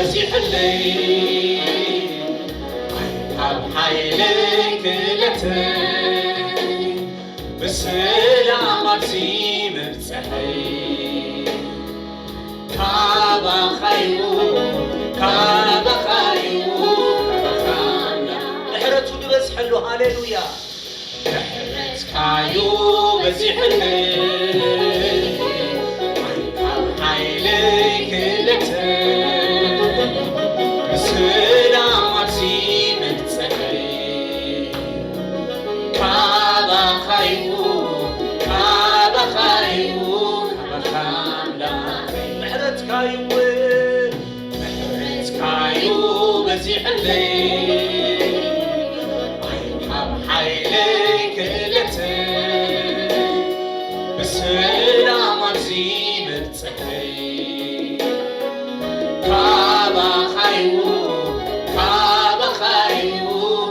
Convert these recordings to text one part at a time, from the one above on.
በዚሕለይ ካብ ሓይለይ ክእለተይ ብሰላም ኣብዚ ምብጽሐይ ካባኻዩ ካባኻዩ ካባኻ ኣምላኽ ምሕረቱ ዝበዝሐሉ። ሃሌሉያ። ምሕረትካዩ በዚሕለይ ካብ ሓይለይ ክእለተይ ብሰላም ኣብዚ ምብጽሐይ ካባኻዩ ካባኻዩ ካባኻ ኣምላኸይ ምሕረትካዩ ምሕረትካዩ በዚሕለይ ካብ ሓይለይ ክእለተይ ብሰላም ኣብዚ ምብጽሐይ ካባኻዩ ካባኻዩ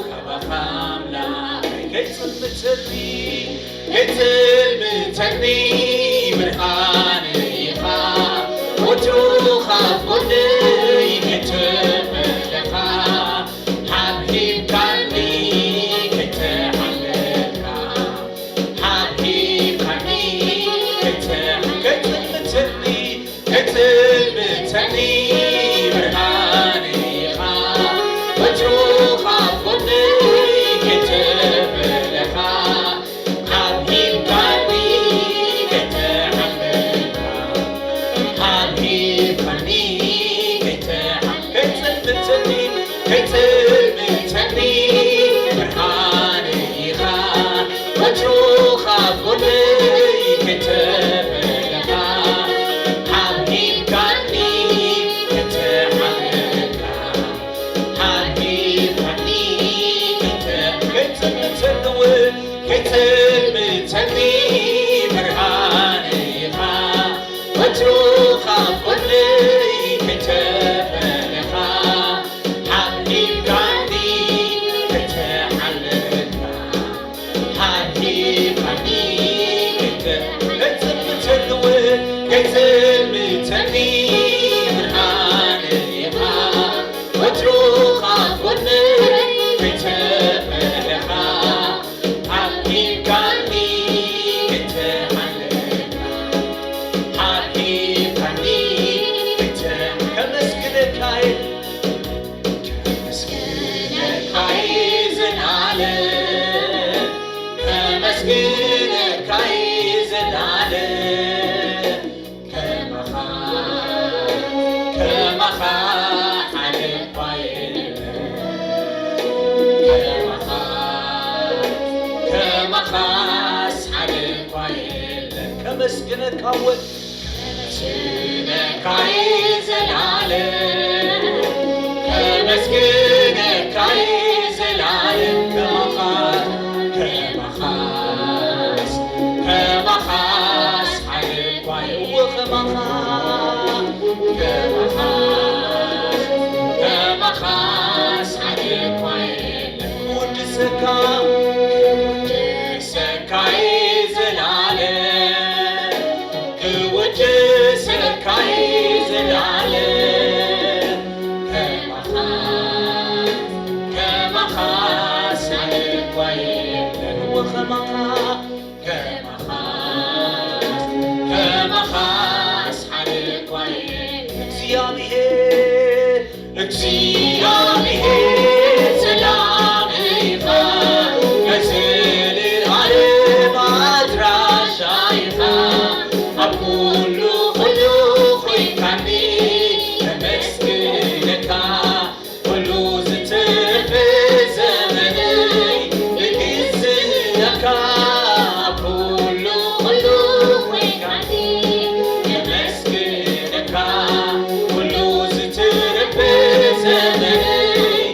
ካባኻ ኣምላኸይ ከይጽልምተኒ ከይጽልምተኒ ብርሃን ኢኻ ወትሩ ካብ ጎነይ ከይተፈለኻ ሓብሒብካኒ ከይተሓለልካ ሓብሒብካኒ ከይተ- ከይጽልምተኒ ከይጽልምተኒ ብርሃን ኢኻ ወትሩ ካብ ጎነይ ከይተፈለኻ ሓብሒብካኒ ከይተሓለልካ ሓብሒብካኒ ከይተሓ- ከይጽልምተኒ ከይጽልምተኒ ብርሃን ኢኻ ወትሩ ካብ ጎነይ ከይተፈለኻ ሓብሒብካኒ ከይተሓለልካ ሓብሒብካኒ ከይተ- ከይጽልምተኒ እውን ከይጽልምተኒ ብርሃን ኢኻ ወትሩ ካብ ጎነይ ከይተፈለኻ ሓቢብካኒ ከይተሓለልካ ሓቢብካኒ ከይተ- ከይጽልምተኒ እውን ከይጽልምተኒ ብርሃን ኢኻ ወትሩ ካብ ጎነይ ከይተፈለኻ ሓቢብካኒ ከይተሓለልካ ሓቢብካኒ ከይተ- ከመስግነካ እየ ከመስግነካ እየ ዘላለም ከመስግነካ እየ ዘላለም ከማኻ ከማኻ ሓደ እኳ የለን ከማኻ ከማኻስ ሓደ እኳ የለን ከመስግነካ ወድ ከመስግነካ እየ ዘላለም ከመስግነካ እየ ዘላለም ከማኻ ከማኻስ ከማኻስ ሓደ እኳ የለን ከማኻ ከማኻ ከማኻስ ሓደ እኳ የለን ክውድሰካ ክውድሰካ እየ ዘላለም ክውድሰካ እየ ዘላለም ከማኻ ከማኻስ ሓደ እኳ የለን ከማኻ ከማኻስ ከማኻስ ሓደ እኳ የለን እግዚኣብሔር እግዚኣብሔር ሰላም ኢኻ ንዘለኣለም ኣድራሻ ኢኻ ኣብ ኩሉ ኩሉ ኮይንካኒ ከመስግነካ ኩሉ ዝተረፈ ዘመነይ እግዝኣካ ኩሉ ኩሉ ኮይንካኒ የመስግነካ ኩሉ ዝተረፈ ዘመነይ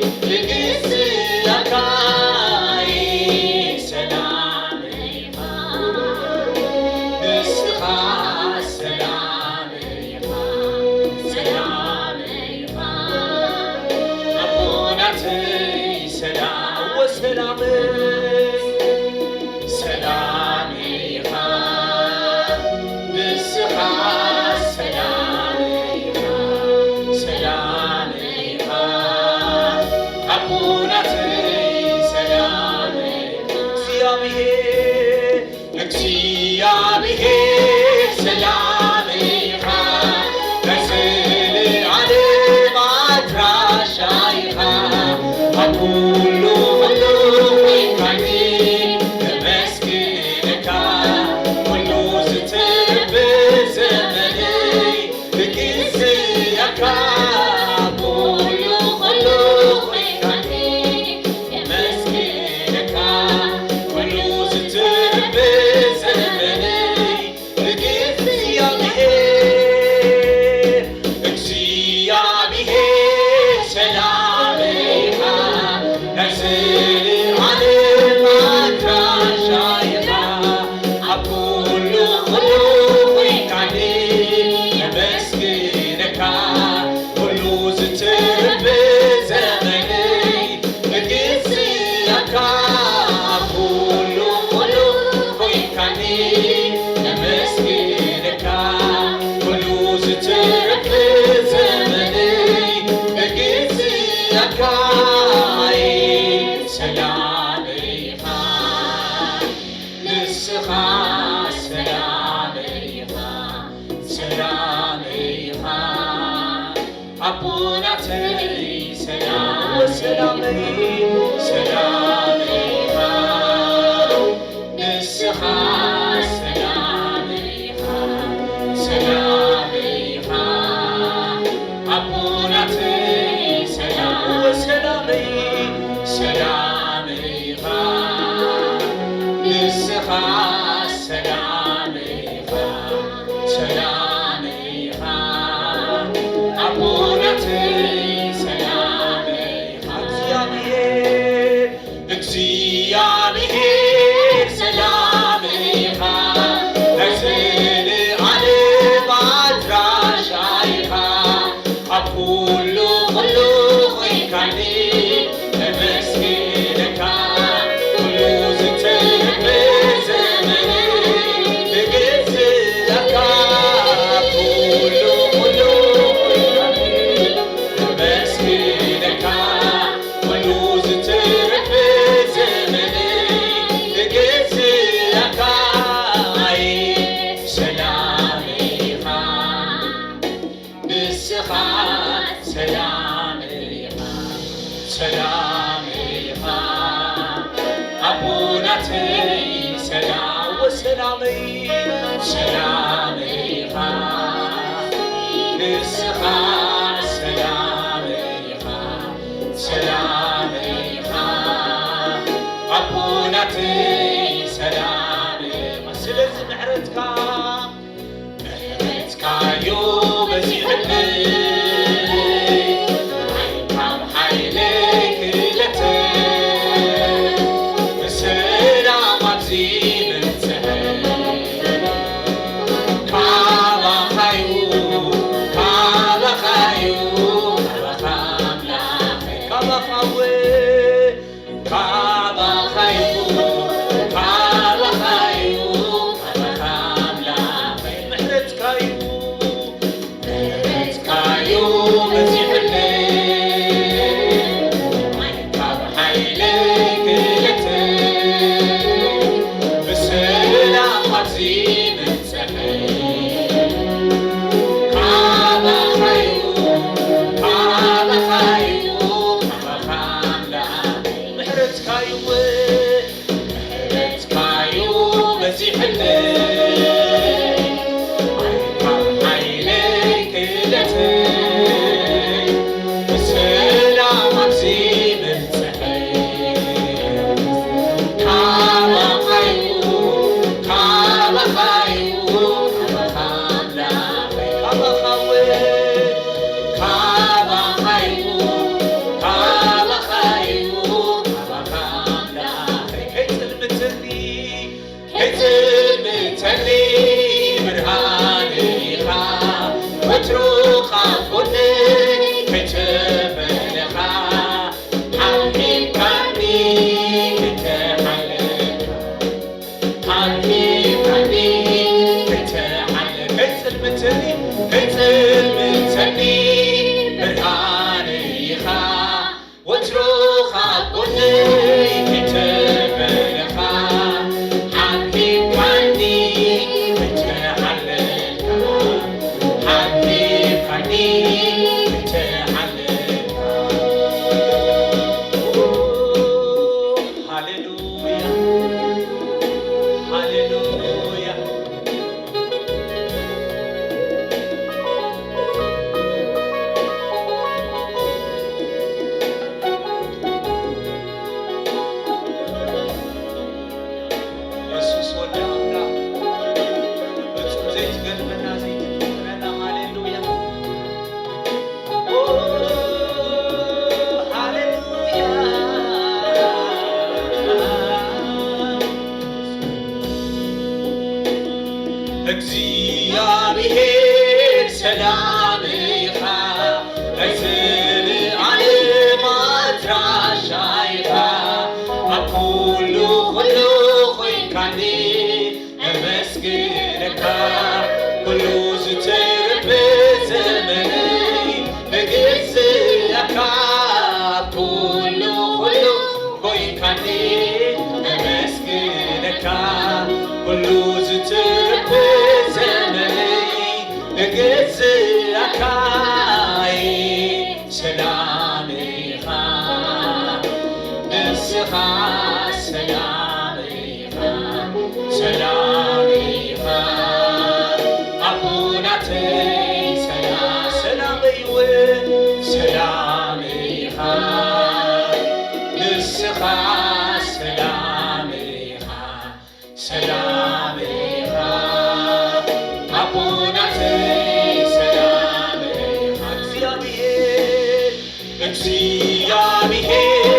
ካብ ኩሉ ኩሉ ኮይንካኒ፣ የመስግነካ። ኩሉ ዝትርፍ ዘመነይ ንእግዚኣብሔር፣ እግዚኣብሔር ሰላም ኢኻ፣ ናይ ዘለዓለም ኣድራሻ ኢኻ። ኣብ ኩሉ ኩሉ ኮይንካኒ፣ የመስግነካ። ኩሉ ዝትርፍ ዘመነይ ንግስያካ። ኣብ ኩሉ ኩሉ ኮይንካኒ፣ ነመስግነካ። ኩሉ ዝትርፍ ዘመነይ ንግስያካ። ሰላም ኢኻ፣ ንስኻ ሰላም ኢኻ፣ ሰላም ኢኻ። ኣቦናተይ ሰላም፣ ሰላም፣ ሰላም ኢኻ። ንስኻ ሰላም ኢኻ፣ ሰላም ኢኻ። ኣቦናተይ ሰላም፣ ሰላም፣ ሰላም ኢኻ። ንስኻ ሰላም ኢኻ፣ ሰላም ኢኻ። ኣቦናተይ ሰላም ኢኻ። እግዚኣብሔር፣ እግዚኣብሔር ሰላም ኢኻ። ናይ ዘለዓለም ኣድራሻ ኢኻ። ኣብ ኩሉ ኩሉ ኮይንካኒ፣ ነመስግነካ። ኩሉ ዝተርፈ ዘመነይ ንግስያካ። ኩሉ ኩሉ ኮይንካኒ፣ ነመስግነካ። ኩሉ ዝተርፈ ዘመነይ ንግስያካ። ኣይ ሰላም ኢኻ። ንስኻ ሰላም ኢኻ፣ ሰላም ኢኻ። ኣቦናተይ ሰላም ወሰላመይ፣ ሰላም ኢኻ። ንስኻ ሰላም ኢኻ፣ ሰላም ኢኻ። ኣቦናተይ ሰላም ኢኻ። ስለዚ ምሕረትካ ምሕረትካዩ በዚሕለይ፣ ካብ ሓይለይ ክእለተይ ብሰላም ኣብዚ ምብጽሐይ። ካባኻዩ፣ ካባኻዩ፣ ካባኻ ኣምላኸይ፣ ካባኻወ ካባኻዩ፣ ካባኻዩ፣ ካባኻ ኣምላኸይ። ምሕረትካዩ፣ ምሕረትካዩ በዚሕለይ፣ ካብ ሓይለይ ክእለተይ ብሰላም ኣብዚ ምብጽሐይ። ካባኻዩ፣ ካባኻዩ፣ ካባኻ ኣምላኽ ምሕረትካዩ፣ ምሕረትካዩ በዚሕለይ። ካብ ሓይለይ ክእለተይ ብሰላም ኣብዚ ምብጽሐይ። ካባኻዩ፣ ካባኻዩ፣ ካባኻ ኣምላኸይ፣ ካባኻወ፣ ካባኻዩ፣ ካባኻዩ፣ ካባኻ ኣምላኸይ፣ ከይትልምተኒ፣ ከይትልምተኒ ብርሃን ኢኻ፣ ወትሩ ካብ ጎነይ ከይተፈለኻ፣ ሓልኺካኒ ከይተሓለልካ። ሓልኺካኒ ከይተሓለልካ፣ ከይትልምተኒ፣ ከይትልምተኒ ብርሃን ኢኻ። ወትሩ ካብ ጎነይ ከይተፈለኻ፣ ሓልኺካኒ ከይተሓለልካ፣ ሓልኺካኒ ከይተሓለልካ። ሃሌሉያ፣ ሃሌሉያ። እግዚኣብሔር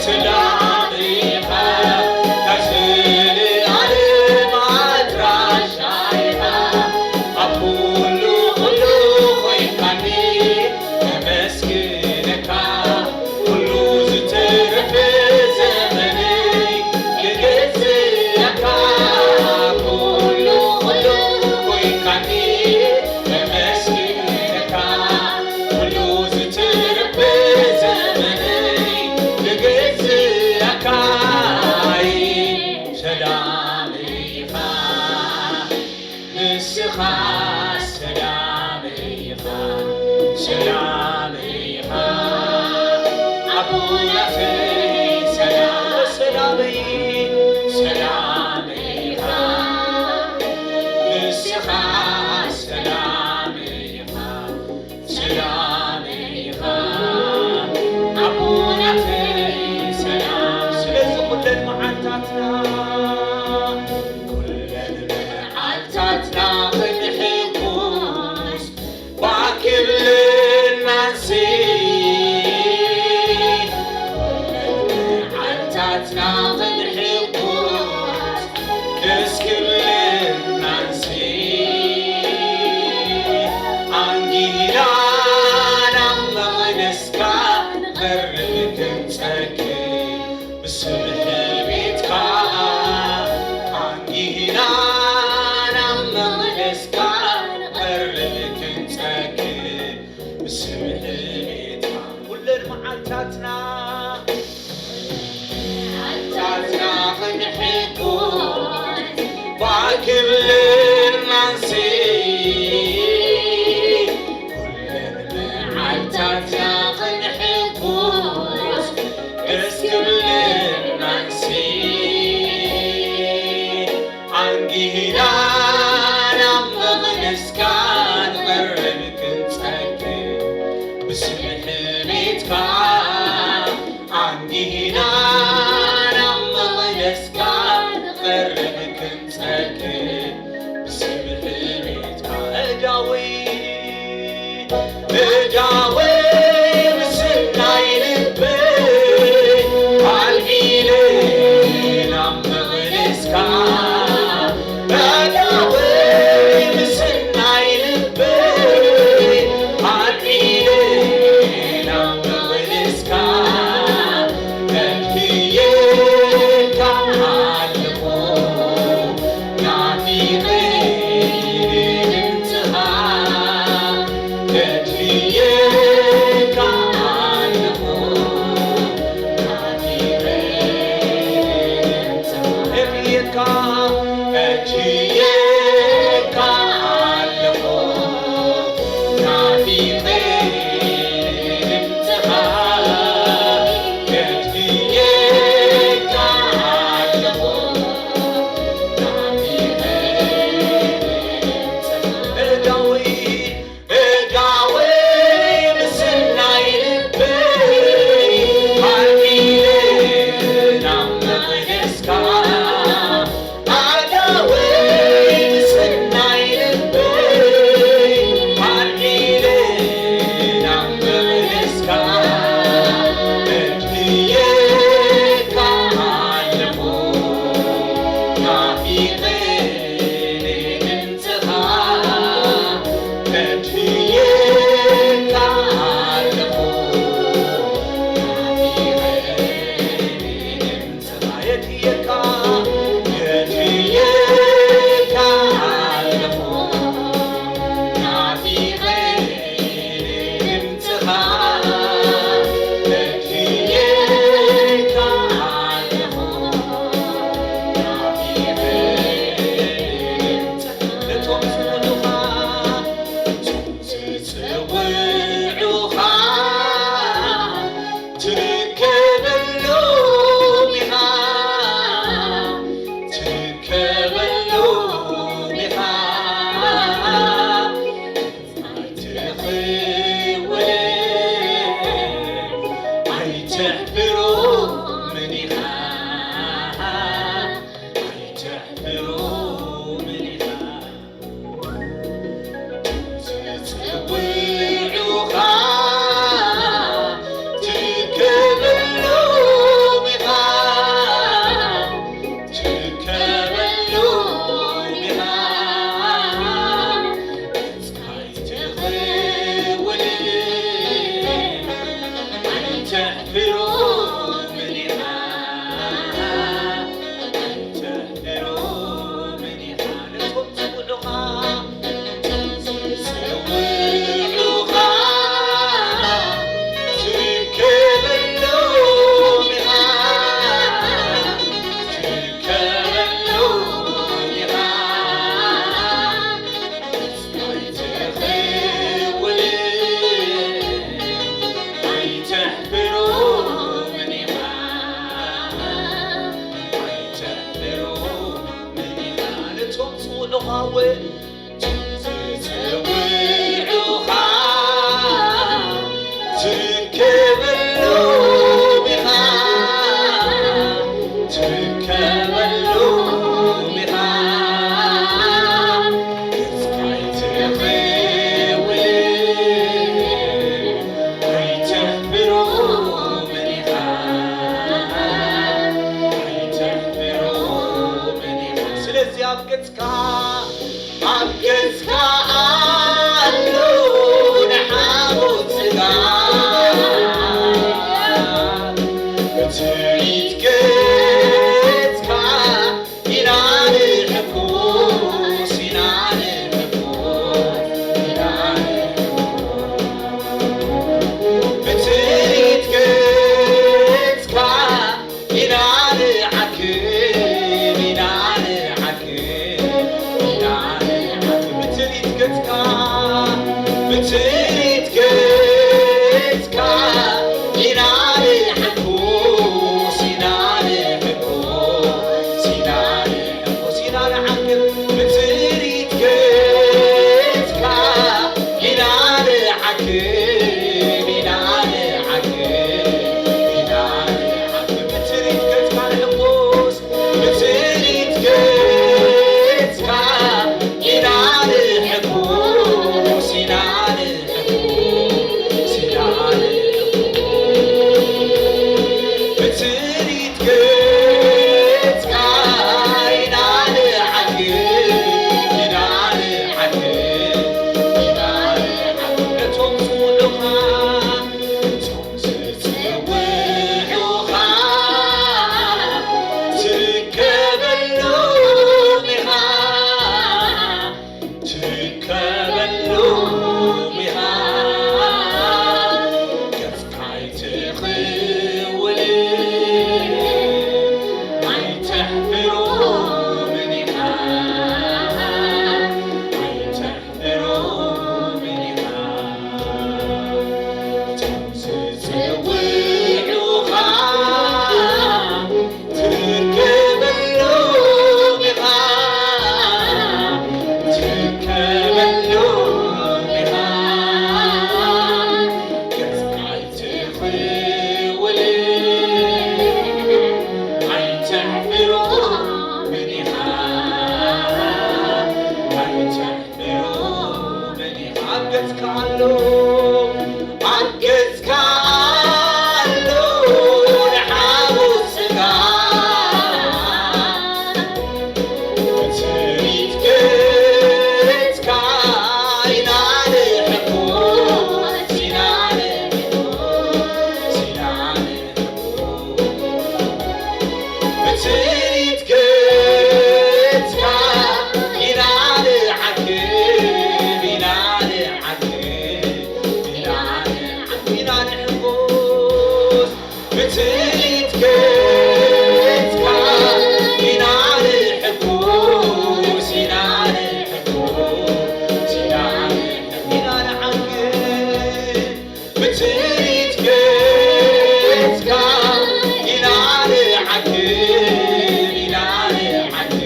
ሰላም ኢኻ፣ ናይ ዘለኣለም ኣድራሻ ኢኻ፣ ኣብ ኩሉ ኩሉ ኮይንካኒ፣ ከመስግነካ ኩሉ ዝተረፈ ዘመነይ ክገዝኣካ፣ ኩሉ ኩሉ ኮይንካኒ፣ ከመስግነካ ኩሉ ዝተረፈ ዘመነይ ክገዝኣካ። ሰላም ኢኻ፣ ንስኻ ሰላም ኢኻ፣ ሰላም ኢኻ፣ ኣቦናተይ ሰላም፣ ሰላም፣ ሰላም ኢኻ፣ ንስኻ ሰላም ኢኻ፣ ሰላም ኢኻ፣ ኣቦናተይ ሰላም። ስለዚ ኩለን መዓልታትና፣ ኩለን መዓልታትና ክንሕጎስ ባክብልናንሲ፣ ኩለን መዓልታትና ክንሕጎስ ደስ ክብለናንሲ፣ ኣንጊህና ናብ መቕደስካ ንቐርብ ክንጸግብ፣ ብስብሒ ቤትካ ኣንጊህና ናብ መቕደስካ ንቐርብ ክንጸግብ፣ ብስብሒ ቤትካ ኩለን መዓልታትና፣ መዓልታትና ክንሕጎስ ባክብልናንሲ፣ ኩለን መዓልታትና ክንሕጎስ ደስ ክብለናንሲ፣ ኣንጊህና ናብ መቕደስካ ንቐርብ ክንጸግብ፣ ብስብሒ ቤትካ ኣንጊህና ናብ መቕደስካ ንቐርብ ክንጸግብ፣ ብስብሒ ቤትካ እዳወይ እዳወይ ምስናይ ልበይ ኣልዒለ ናብ መቕደስካ፣ እዳወይ ምስናይ ልበይ ኣልዒለ ናብ መቕደስካ፣ ከድህየካ ኣለኹ ናፊቐ ድምፅኻ፣ ከድህየካ ኣለኹ ናፊቐ ድምፅኻ፣ ከድህየካ፣ ከድህየካ ኣለኹ ናፊቐ ድምፅኻ፣ ከድህየካ ኣለኹ ናፊቐ ድምፅኻ፣ እዳወይ እዳወይ ገጽካ ኣሎ ንሓጎስ ስጋ፣ ትርኢት ገጽካ ኢና ንሕጎስ፣ ኢና ንሕጎስ፣ ኢና ንሕጎስ። ብትርኢት ገጽካ ኢና ንዓግብ፣ ኢና ንዓግብ፣ ኢና ንዓግብ፣ ኢና ንሕጎስ። ብትርኢት ገጽካ ኢና ንሕጎስ፣ ኢና ንሕጎስ፣ ኢና ንዓግብ። ብትርኢት ገጽካ ኢና ንዓግብ፣ ኢና ንዓግብ፣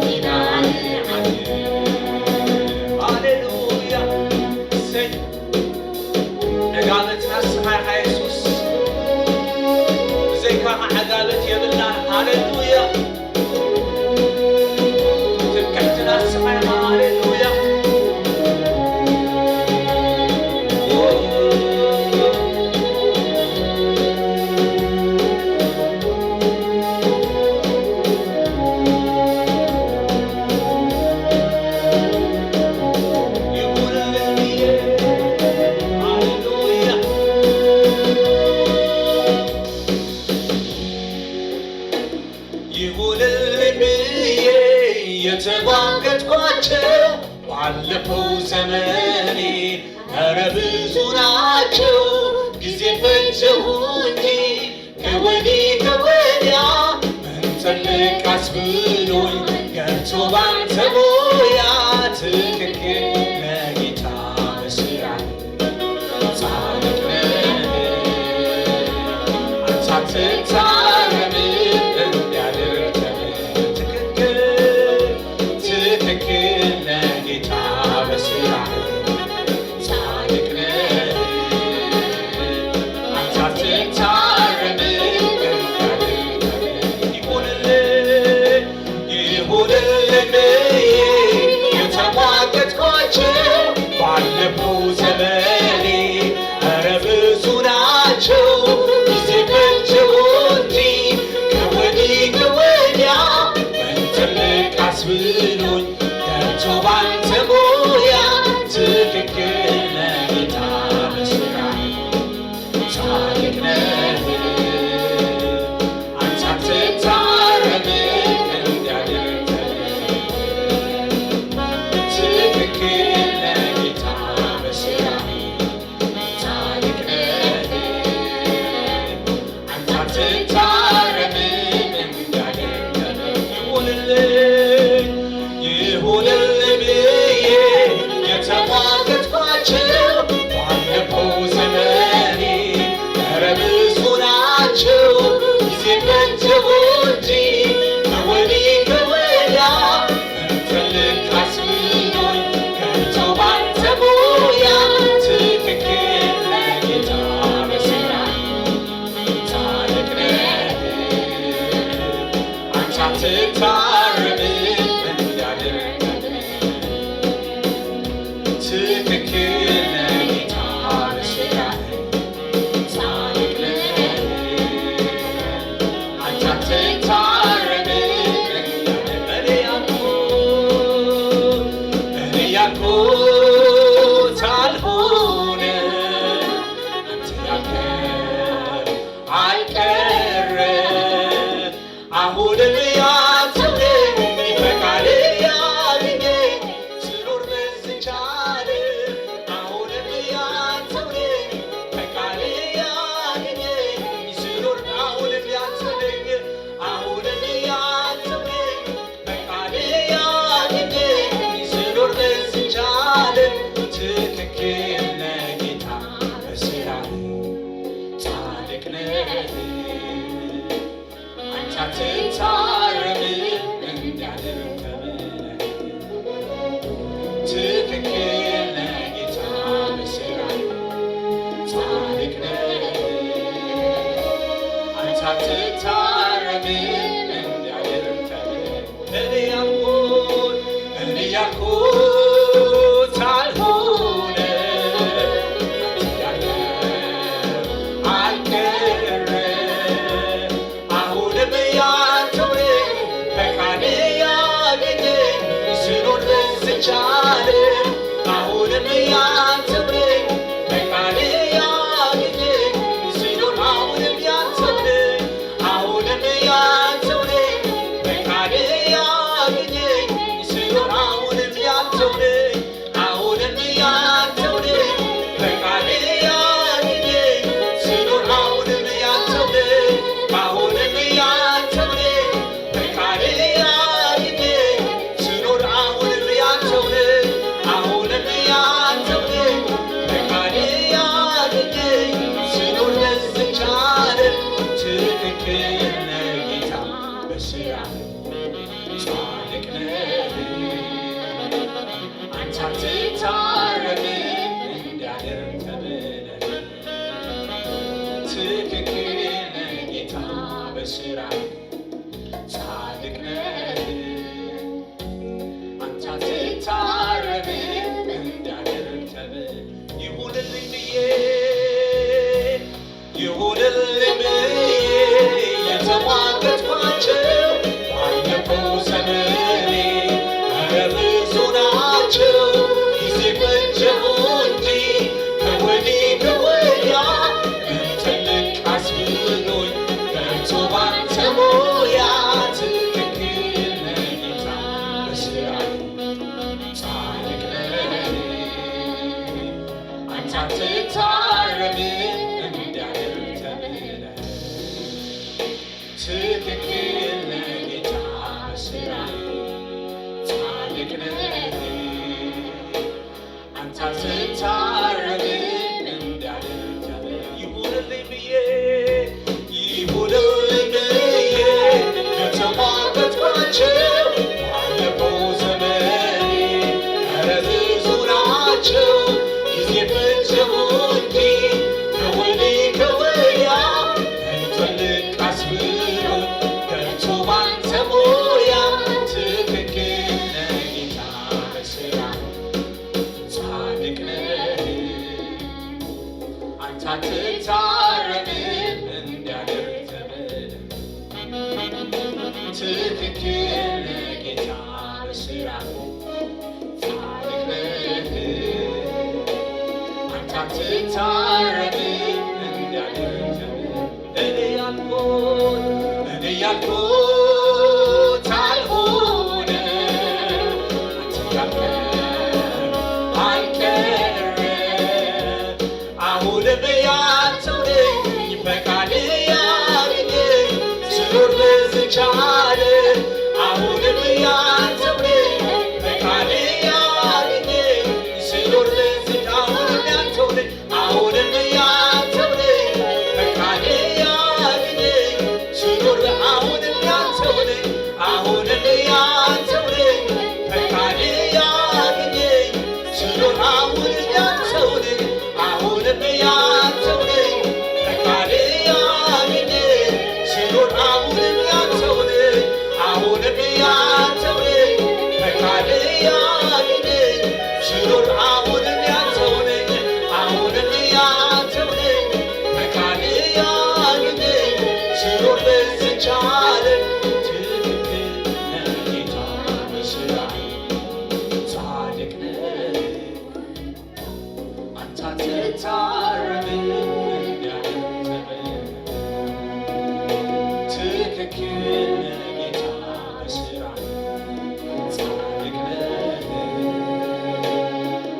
ኢና ንዓግብ። ሃሌሉያ። እሰይ። ዕጋበትና ንስኻ ኢኻ የሱስ። ብዘይካኻ ዕጋበት የብልናን። ሃሌሉያ። ትምክሕትና ንስኻ ኢኻ። ሃሌሉያ። ይኹንልህ ብዬ፣ ሃሌሉያ። ይሁንልኝ ብዬ የተሟገትኳቸው ባለፈው ዘመኔ ኧረ ብዙ ናቸው። ጊዜ ፈጀሁ እንጂ ከወዲህ ከወዲያ ምን ትልቅ አስብሎኝ ገብቶ ባንተ ሙያ። ትክክል ነህ ጌታ በስራህ ጻድቅ ነህ፣ አንተ አትታረምም እንዲያደርግ ትክክል፣ ትክክል ነህ ጌታ በስራህ ጻድቅ ነህ፣ አንተ አትታረምም እንዲያደርግ ይሁንልህ። ይሁንልኝ ብዬ የተሟገትኳቸው ባለፈው ዘመኔ ኧረ ብዙ ናቸው። ጊዜ ፈጀሁ እንጂ ከወዲህ ከወዲያ ምን ትልቅ አስብሎኝ ገብቶ ባንተ ሙያ። ትክክል ነህ ጌታ በስራህ ጻድቅ ነህ፣ አንተ አትታረምም እንዲያደርግ ትክክል ነህ ጌታ በስራህ ጻድቅ ነህ፣ አንተ አትታረምም እንዲያደርግ ይሁንልኝ፣ ይሁንልኝ ብዬ የተሟገትኳቸው ባለፈው ዘመኔ ኧረ ብዙ ናቸው። ጊዜ ፈጀሁ እንጂ ከወዲህ ከወዲያ ምን ትልቅ አስብሎኝ ገብቶ ባንተ ሙያ። ትክክል ነህ ጌታ በስራህ ጻድቅ ነህ፣ አንተ አትታረምም እንዲያደርግ ትክክል ነህ ጌታ በስራህ ጻድቅ ነህ፣ አንተ አትታረምም እንዲያደርግ እኔ ያልኩት፣ እኔ ያልኩት አልሆነ አንተ ያልከው አልቀረ። አሁንም ያንተው ነኝ ፈቃድህ ያግኘኝ ስኖር በዝቻለሁ። አሁንም ያንተው ነኝ ፈቃድህ ያግኘኝ ስኖር። አሁንም ያንተው ነኝ፣ አሁንም ያንተው ነኝ ፈቃድህ ያግኘኝ ስኖር በዝቻለሁ። ትክክል ነህ ጌታ በስራህ ጻድቅ ነህ፣ አንተ አትታረምም እንዲያደርግ ተብለህ። ትክክል ነህ ጌታ በስራህ ጻድቅ ነህ፣ አንተ አትታረምም እንዲያደርግ ተብለህ። እኔ ያልኩት፣ እኔ ያልኩት አልሆነ፣ አንተ ያልከው ትክክል ነህ ጌታ በስራ ጻድቅ ነህ። አንተ አትታረምም እንዳደረግ ተብለህ ይሁንልኝ ብዬ ይሁንልኝ ብዬ የተሟገትኳቸው ባለፈው ዘመኔ ኧረ ብዙ ናቸው። ጊዜ ፈጀሁ እንጂ ከወዲህ ከወዲያ ምን ትልቅ አስብሎኝ ገብቶ ባንተ ሞያ ትክክል ነህ ጌታ በስራ ጻድቅ ነህ። አንተ አትታረምም እንዳደረግ ተብለህ ትክክል ነህ ጌታ በስራ ጻድቅ ነህ። አንተ አትታረምም እንዳደረግ ተብለህ ይሁንልኝ ብዬ ይሁንልኝ ብዬ የተሟገትኳቸው ባለፈው ዘመኔ ኧረ ብዙ ናቸው። ጊዜ ፈጀሁ እንጂ ከወዲህ ከወዲያ ምን ትልቅ አስብሎኝ ገብቶ ባንተ ሞያ ትክክል ነህ ጌታ በስራ ጻድቅ ነህ። አንተ አትታረምም እንዳደረግ ተብለህ ትክክል ነህ ጌታ በስራ ጻድቅ ነህ። አንተ አትታረምም እንዳደረግ ተብለህ እኔ ያልኩት እኔ ያልኩት አልሆነ አንተ ያልከው አልቀረ አሁንም ያንተው ነኝ ፈቃድ ያርገኝ ስኖር በዝቻለ አሁንም ያንተው ነኝ ፈቃድ ያርገኝ ስኖር በዝቻ አሁንም ያንተው ነኝ አሁንም ያንተው ነኝ ፈቃድ ያርገኝ ስኖር አሁንም ያንተው ነኝ አሁንም ያንተው ነኝ ፈቃድ ያርገኝ ስኖር አሁንም ያንተው ነኝ አሁንም ያንተው ነኝ ፈቃድ ያርገኝ ስኖር አሁንም ያንተው ነኝ አሁንም ያንተው ነኝ ፈቃድ ያርገኝ ስኖር አሁንም ያንተው ነኝ አሁንም ያንተው ነኝ ፈቃድ ያርገኝ ስኖር በዝቻለ ትክክል ነህ ጌታ በስራ ጻድቅ ነህ አንተ አትታረምም እንዳደረግ ትክክል ነህ ጌታ በስራ ጻድቅ ነህ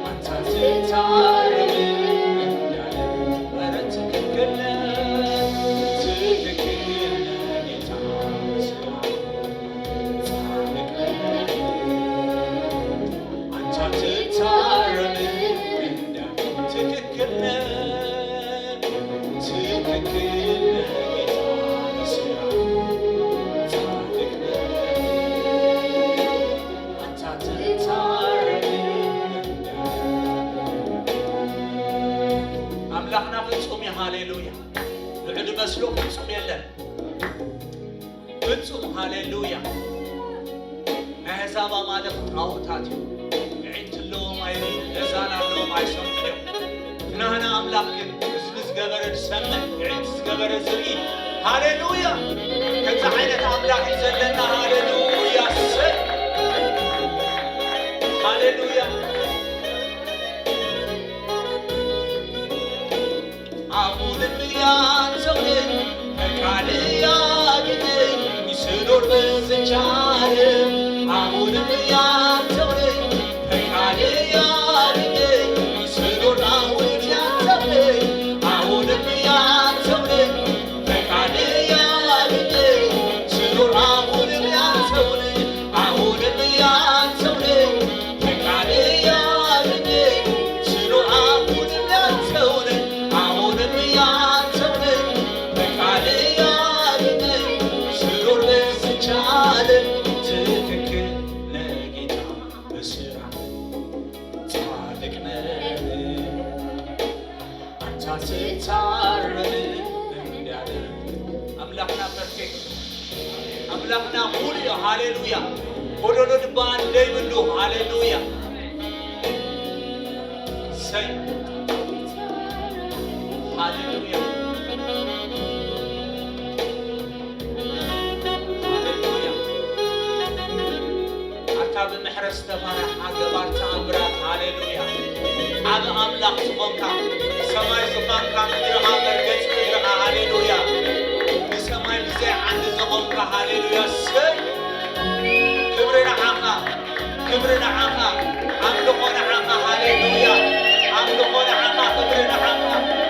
አንተ አትታረምም እንዳደረግ ኧረ ትክክል ነህ ትክክል ነህ ጌታ በስራ ጻድቅ ነህ አንተ አትታረምም እንዳደረግ ትክክል ነህ ትክክል ነህ ጌታ በስራ ጻድቅ ነህ አንተ አትታረምም እንዳደረግ አምላኽና ፍጹም እዩ ሃሌሉያ ልዑል መስሎ ፍጹም የለን ፍጹም ሃሌሉያ ናይ ኣሕዛብ ኣማልኽ ጣዖታት እዩ የዒንቲ ኣለዎም ኣይርእዩ ገዛን ኣለዎም ኣይሰምዑን እዮም ናህና ኣምላኽ ግን ህዝቢ ዝገበረ ዝሰምዕ የዒንቲ ዝገበረ ዝርኢ ሃሌሉያ ከምዚ ዓይነት ኣምላኽ እዩ ዘለና ሃሌሉያ ሰብ ሃሌሉያ አሁንም ያንተው ነኝ ፈቃድ ያግደኝ ስኖር በዝቻለ አሁንም ያንተው ነኝ ፈቃድ ያግደኝ ስኖር አሁን ያንተው ነኝ አሁንም ያንተው ነኝ ፈቃድ ያግደኝ ስኖር አሁንም ያንተው ነኝ አሁንም ያንተው ነኝ ፈቃድ ያግደኝ ስኖር አሁንም ያንተው ነኝ አሁንም ያንተው ነኝ ፈቃድ ያግደኝ ስኖር በዝቻለ ትክክል ነህ ጌታ በስራ ጻድቅ ነህ አንተ አትታረምም ኣምላኽና ሙሉእ እዩ። ሃሌሉያ። ጎደሎ ድበሃል ዘይብሉ። ሃሌሉያ። ሰይ። ሃሌሉያ። ሃሌሉያ። ኣታ ብምሕረት ዝተባረኻ ገባር ተኣምራት። ሃሌሉያ። ዓቢ ኣምላኽ ዝኾንካ፣ ሰማይ ዙፋንካ፣ ምድርኻ መርገጺ እግርኻ። ሃሌሉያ። ንሰማይ ብዘይ ዓንዲ ዘቖምካ። ሃሌሉያ። ሰይ። ክብሪ ንዓኻ፣ ክብሪ ንዓኻ፣ ኣምልኾ ንዓኻ። ሃሌሉያ። ኣምልኾ ንዓኻ፣ ክብሪ ንዓኻ።